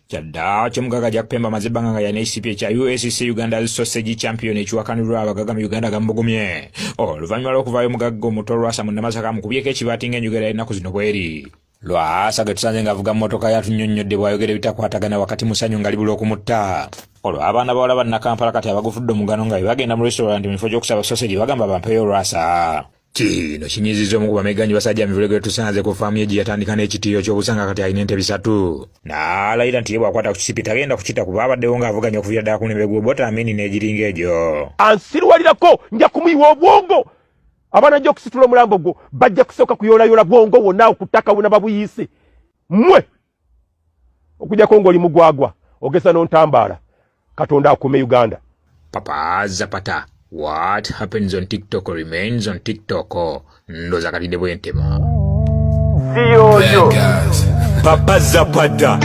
Kyaddaaki omugagga Jack Pemba amaze ebbanga nga yalina ekisipi ekya UACC Uganda's Sausage Champion ekiwakanirwa abagagga mu Uganda gamubugumye oluvannyuma lw'okuvaayo omugagga omuto Lwasa Munnamasaka amukubyeko ekibaati ng'enjogera y'ennaku zino bw'eri. Lwasa gwe tusanze ng'avuga mmotoka yatunnyonnyodde bw'ayogera ebitakwatagana wakati mu ssanyu nga libula okumutta. Olwo abaana bawala bannakampala kati abagufudde omugano nga bwe bagenda mu restaurant mu kifo ky'okusaba sausage bagamba bampeeyo Lwasa. Kino kinyiizizza omu ku bamegganyi basajja mivule gwe tusanze ku faamu ye gye yatandika n'ekitiiyo ky'obusa nga kati alina ente bisatu. N'alayira nti ye bw'akwata ku kisipi tagenda kukita kuba abaddewo ng'avuganya okuviira ddala ku mulembe gw'Obote Amini n'egiringa egyo. Ansiruwalirako nja kumuyiwa obwongo. Abanajja okusitula omulambo gwo bajja kusooka kuyoolayoola bwongo wonna awo ku ttaka wona babuyiise. Mmwe okujjako ng'oli mugwagwa ogeza n'ontambaala. Katonda akuume Uganda. Papa Zapata, what happens on TikTok remains on TikTok. Ndoza katidde bwentema. Siyoyo. Papa Zapata.